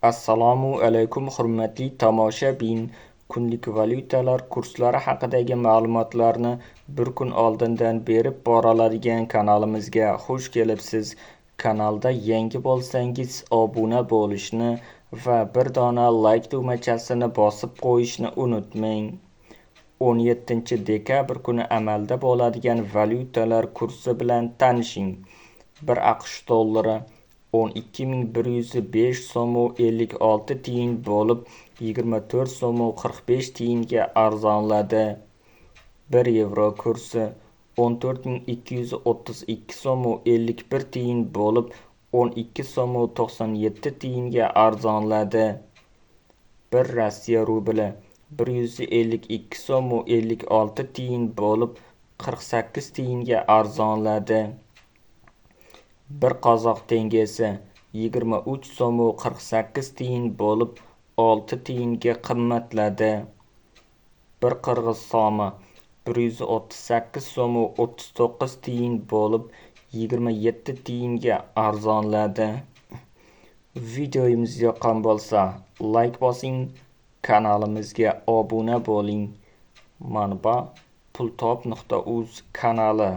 Assalomu alaykum, hurmatli tomoshabin. Kunlik valyutalar kurslari haqidagi ma'lumotlarni bir kun oldindan berib boradigan kanalimizga xush kelibsiz. Kanalda yangi bo'lsangiz, obuna bo'lishni va bir dona like tugmachasini bosib qo'yishni unutmang. 17 dekabr kuni amalda bo'ladigan valyutalar kursi bilan tanishing. 1 AQSh dollari 12 105 so'm 56 tiyin bo'lib, 24 so'm 45 tiyinga arzonladi. 1 yevro kursi 14 232 so'm 51 tiyin bo'lib, 12 so'm 97 tiyinga arzonladi. 1 Rossiya rubli 152 so'm 56 tiyin bo'lib, 48 tiyinga arzonladi. 1 qozoq tengesi 23 so'm 48 tiyin bo'lib, 6 tiyinga qimmatladi. 1 qirg'iz so'mi 138 so'm 39 tiyin bo'lib, 27 tiyinga arzonladi. Videomiz yoqqan bo'lsa, like bosing, kanalimizga obuna bo'ling. Manba: pultop.uz kanali.